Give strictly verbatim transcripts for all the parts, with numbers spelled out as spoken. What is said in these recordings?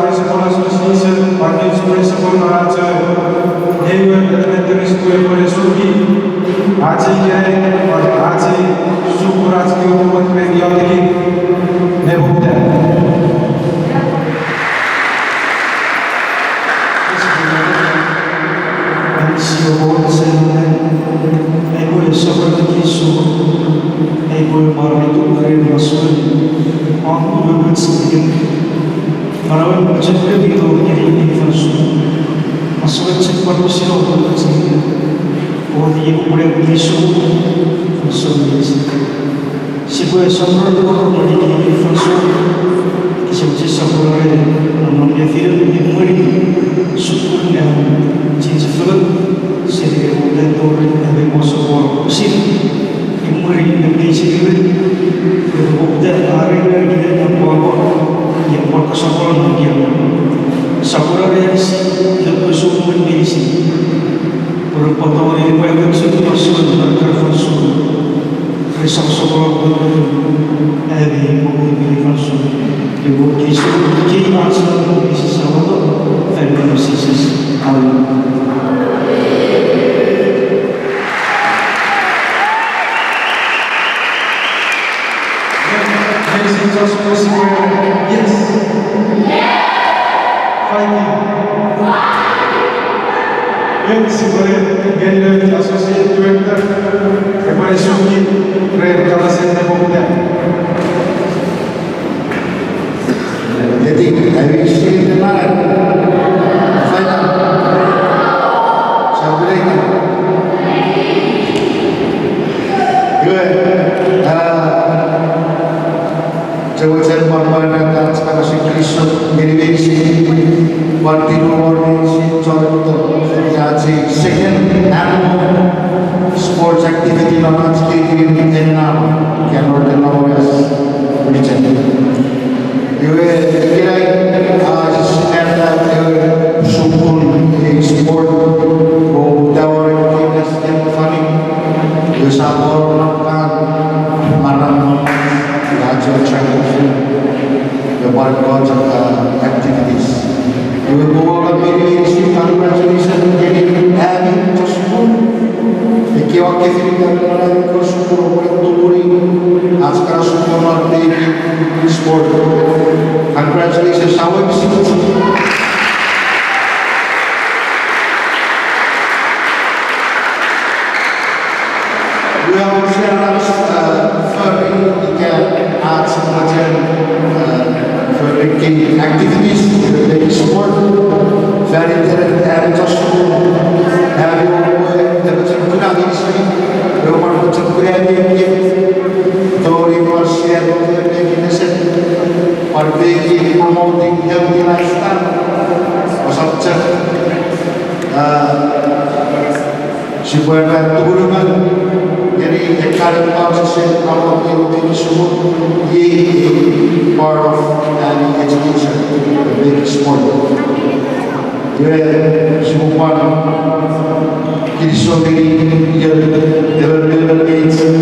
Principal Association, Pioneers Principal, ach, eh, Neiwe Elementary School, epwe suki, ach ikenai, ach sukun ach kewe mot me iotekin, ne poputa. Epwe sopweno kinisou, epwe mwareituk ren masouen, om umoumoch ikenai. Manauen chok mi tou ngeni ei fansoun. Masouen chok pwan pwisin umoumoch ikenai. Kot, iei upwe kinisou fansoun meinisin. Sipwe sopweno ngeni ei fansoun. Sipwe sopweno ngeni nonnom nefinen imwen sukun am chinchefilon, seni ewe tori ame mwo sopweno pwisin imwen imeisin iwe, ewe poputa are ngeni kinen pwapwa, iei pwan kosopweno non kian. Sopweno ngeni si, nge pwe sukun meinisin. Pwe repwe tongeni pwe ewe chok fansoun, non ekkana fansoun. Resap sopweno pwe ami mwo mi fansoun. Iwe kinisou, kei ach Samon Jises Kraist, fan itan Jises. Amen. Yes. Fighting. Yes, sipwe ngeni Associate Director, epwe suki ren kapasen ne poputa. Eti, ami sipwe nana. Faina. Sakureita. Iwe, ah, Cheuechen pwan pwan ach kapasen kinisou ngeni meinisin, pwan tirumor meinisin chon tok, ach ei second annual sports activity non ach kei kinin enenama, Northern Northwest region. Iwe ikenai, ah, sisap ata ewe sukun ei sport, o tawari kinas ken fani, iwe sap wor non kan maram non ach ei track and field, iwe pwan ekkoch, ah, activities. Iwe pwan welcome ngeni meinisin, congratulations ngeni ami chon sukun. Ekkewe kefinita non ami chon sukun, oupwe tupuni ach kana sukun non ei sport. Congratulations, awe pisi. Iwe sia ras, eh, fori ika ach mochen, eh, fori kei activities, kei sport, fan iten ami chon sukun, ami oupwe, epwe chok kuna meinisin, ewe pwan epwe chok kuna meinisin, tori pwan sia epwe meinisin, pwan pekin promoting healthy lifestyle, osap chok, eh, sipwe era tumunungaw ngeni ekkan kapasen amo ewe meinisin, iei part of an education, meinisin sport. Iwe, sipwe pwan kinisou ngeni, iwe, ewe, ewe,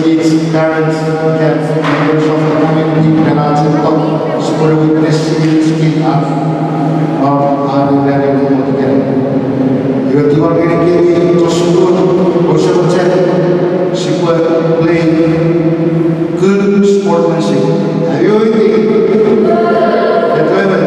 kids, parents, and members of the community, ren ach ei talk, sipwe witness, kids, kids, ah, ah, ah, Iwe tingor ngeni kemi chon sukun, ouse mochen sipwe play good sportsmanship. Are you ready? Etoewe.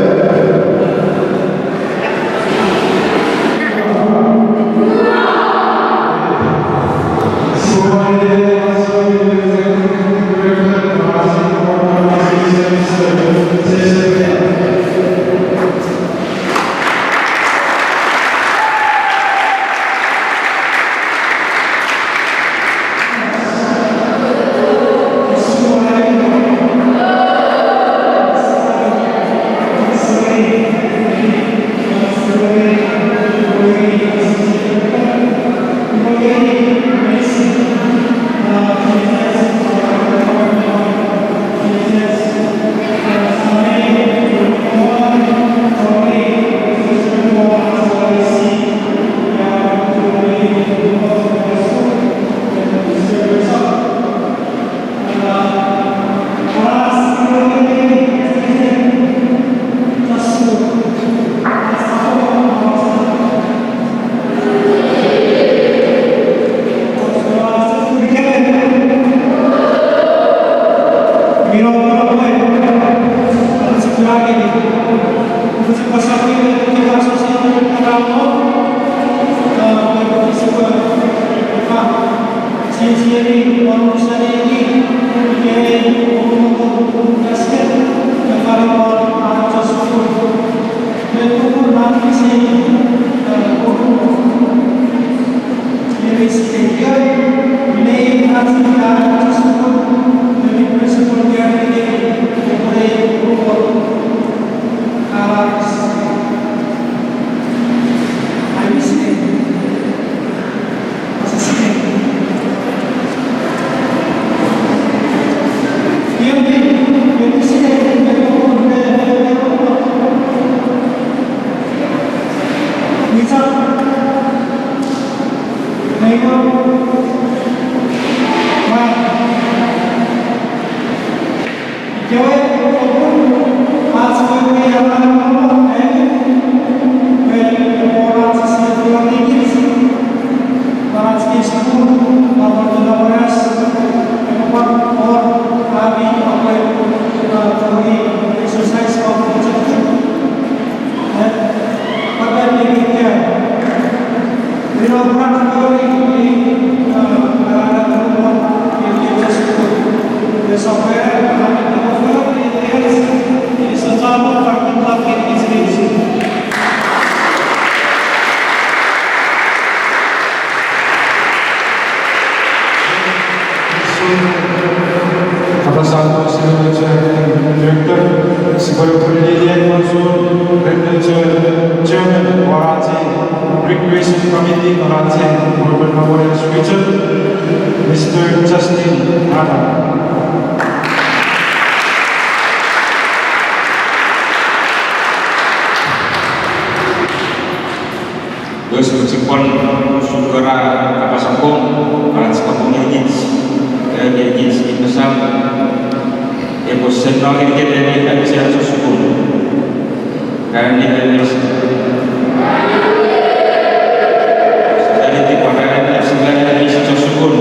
Kapas alpha sipwe chok director, sipwe pwelele non usun ren chok chairman warachi recreation committee warachi urban memorial future, Mister Justin Hana. Wes mchikon sukara kapas akkom, anan sikapung ngeni kich, ngeni kich ipasam, epwe senno ngeni kich epwe epwe sukun. Kaen ni epwe sukun. Sukun.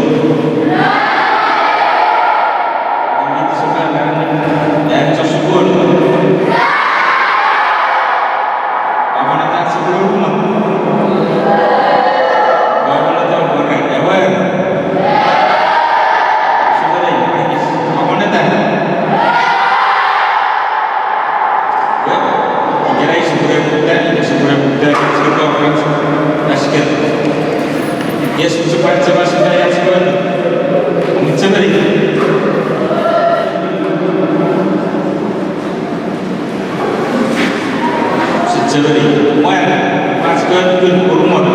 Yes, it's a part of us, it's a part of us. Sitseveni. Mwan, pach kön, kön, urumot.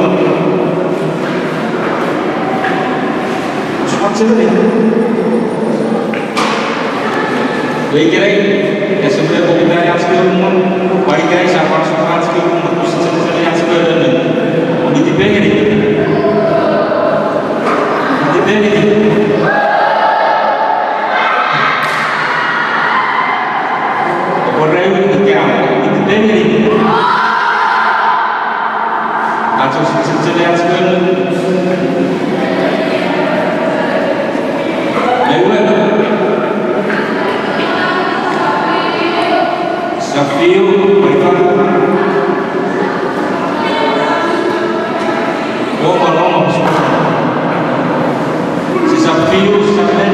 Sipach seveni. Ikenai, ese pwe pokiten ach kewe urumot, pwan ikenai sa pwan sipach ach kewe urumot, pwe sitseveni ach kewe urumot. Mitipengeni. Mitipengeni. Oporeu, ikea, mitipengeni. Ach sipach sitseveni ach kewe. Ewe. Sisap fiu, pwe ifa. Roma, Roma. Sisap fiu, sisap men.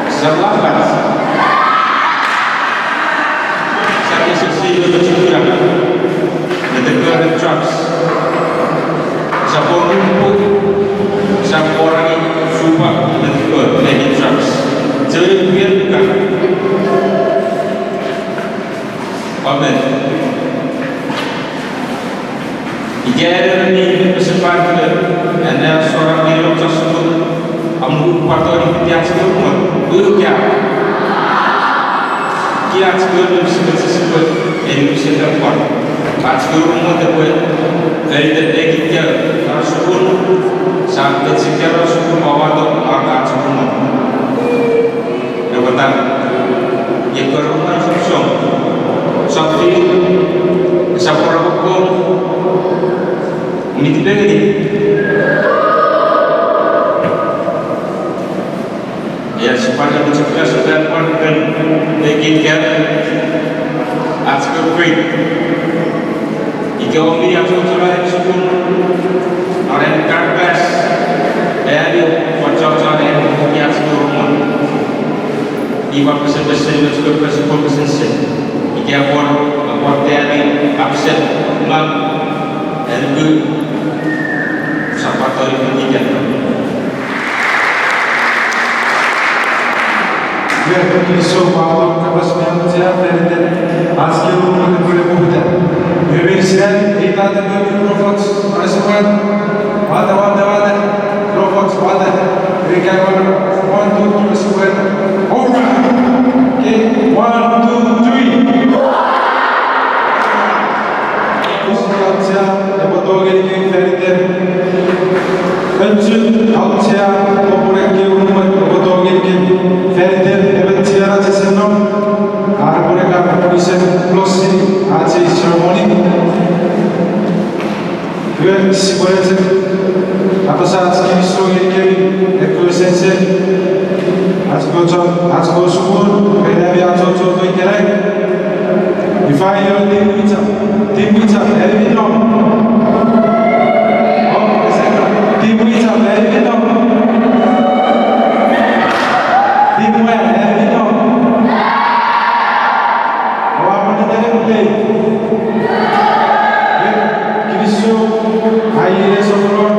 Sisap lapach. Sisap ese seiwe me chukuna. Meteker ren drugs. Sisap orumpu. Sisap orani supa meteker ren drugs. Seiwe pier ka. Amen. Ika ere mi pesen pwan pwe, ene sora mi lo chasuku, amu pwan tori fiti ach kewe urumot, ukia. Ki ach kewe urumot sipwe, sipwe, eni sipwe pwan. Ach kewe urumot epwe, eri te pekikia, ach sukun, sa pekikia ach sukun, pawato, ach sukun. Ewe tang, iei koro mwan song, song fiu, esap pwan kokko, mitipengeni. Ia, sipwe ne kuchuk ka sipwe pwan ren, pekin ka, ach kewe. Ika oumi achocho ren sukun, non ren Caritas, eani, pwan chocho ren, ika ach kewe urumot. Iwe pesepesen, ach kewe pesepesen. Ia pwan, pwan teani absent ngang, enuku, sapatori fitiken. Iwe, kinisou pwapwa kapas me auchea faniten ach kewe unungat epwe poputa. Iwe, meinisin, eita te kewe rofoch, are sipwe wata, wata, wata, rofoch, wata. Iwe, ika one, two, three, sipwe. All right. Okay, one, two, three. Kinisou auchea epwe tongeni kei faniten. Ochun auchea, popun ekkewe unungat epwe tongeni kei faniten emon chienach ese nom, are pwe kan popun isen close ach ei ceremony. Iwe sipwe chok apasa ach kinisou ngenikemi ekkewe sense, ach kewe chon, ach kewe sukun, ren ami achocho to ikenai. Ifa io Tim Wichap? Tim Wichap, ami mi nom? O, ese, Tim Wichap, ami mi nom? Tim Wichap, ami mi nom? O, a moni tene play. Kinisou, ai ine soponon.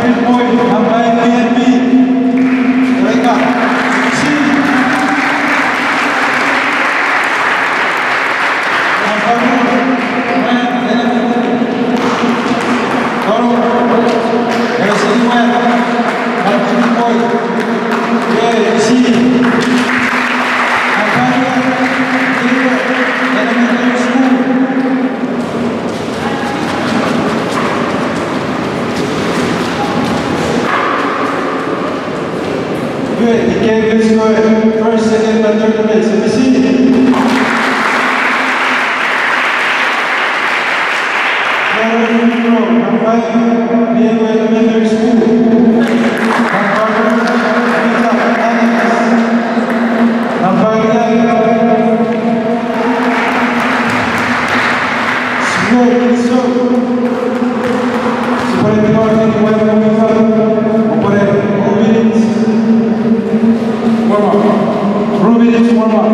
Boy, number eight, P N P. Rebecca. Sisi. Number four, Wen, Elementary. Toro. Elementary Wen. Martin Boy. Yay, sisi. Number eight, Elementary School. Good. Ika, please go ahead. First, second, and third place. Have a seat. Number five, Diego Elementary School. Number five, Rita Alex. Number eleven, Smoke, so. Sipwene tingor ngeni wem mi fo, opwene ruminich warm up. Ruminich warm up.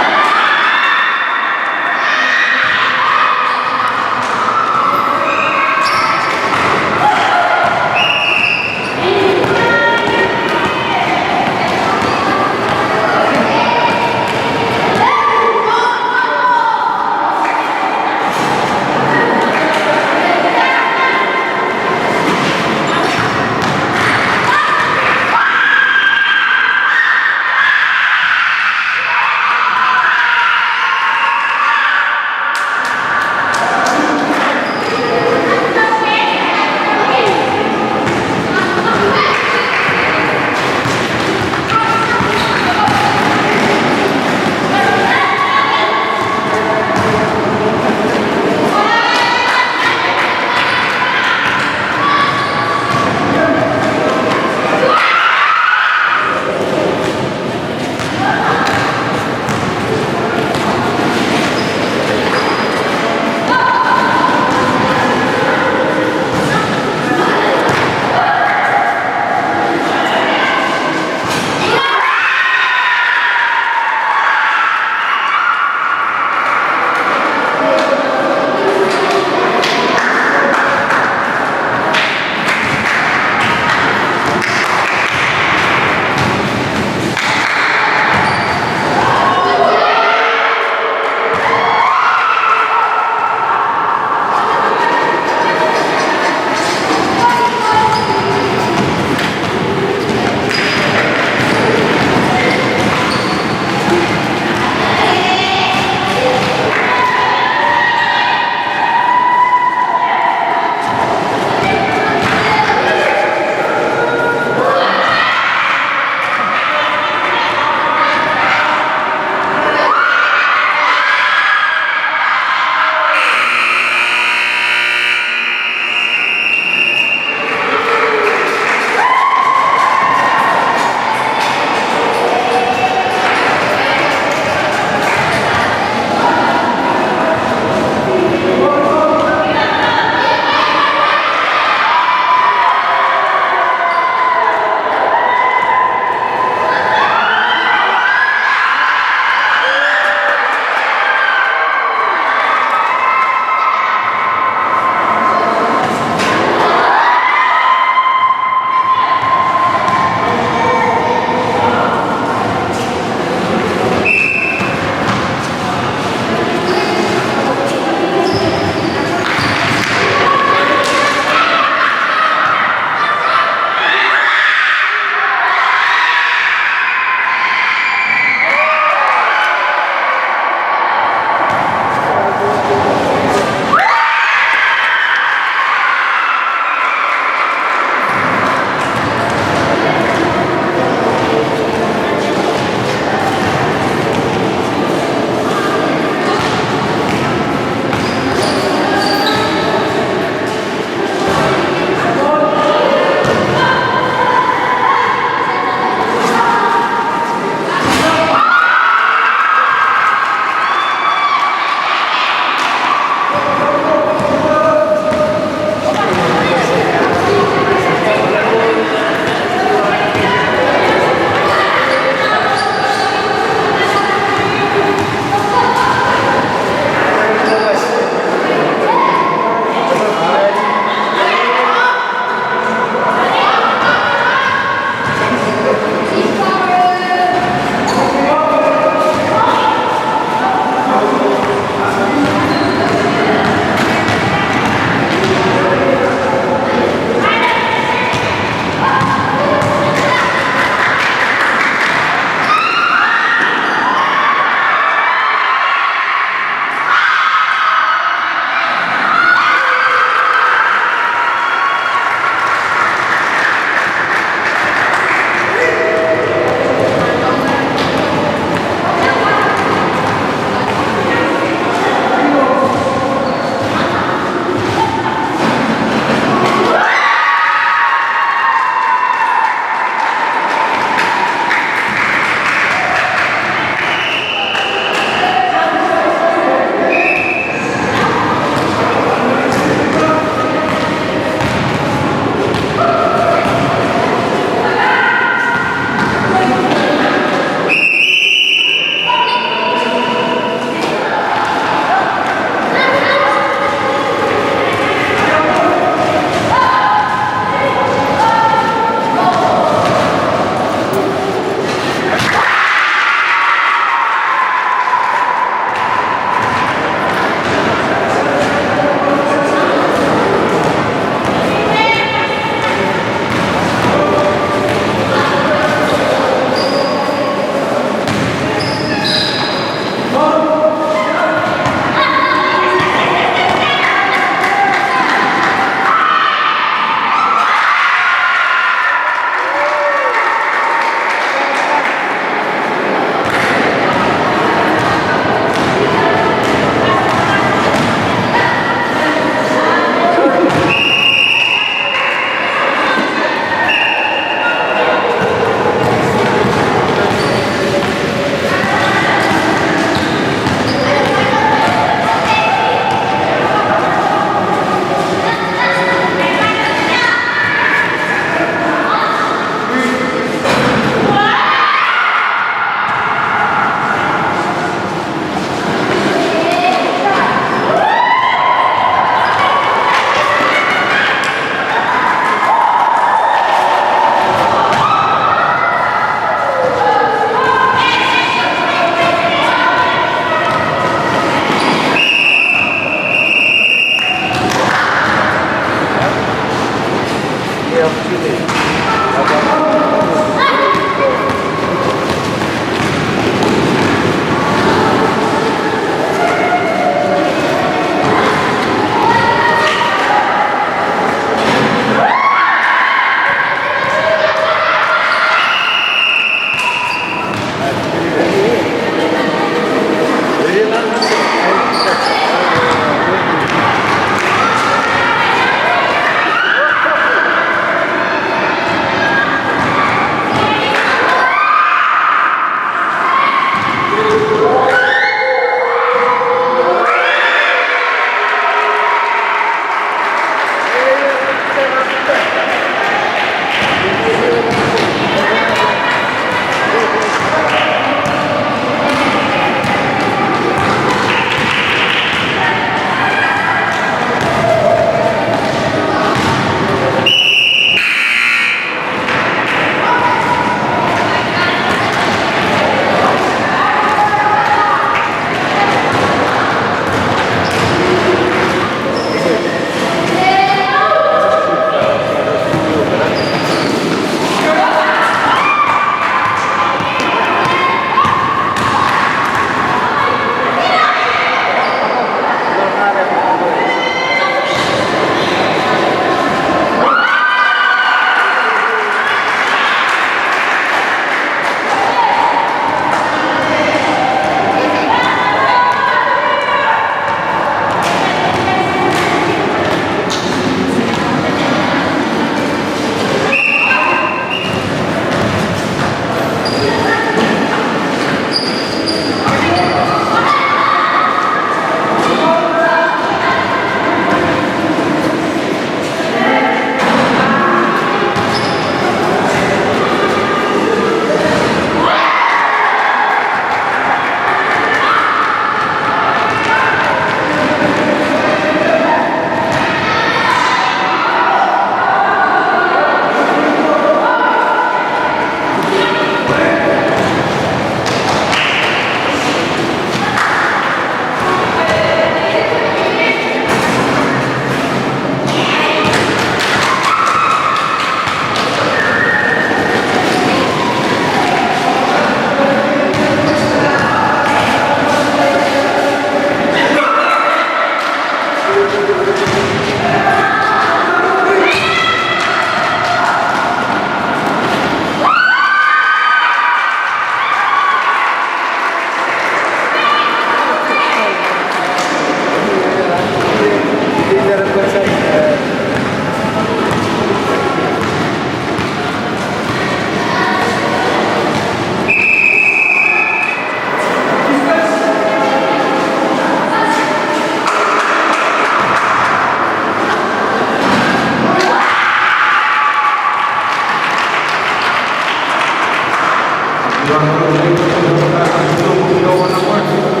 Pwan a pwan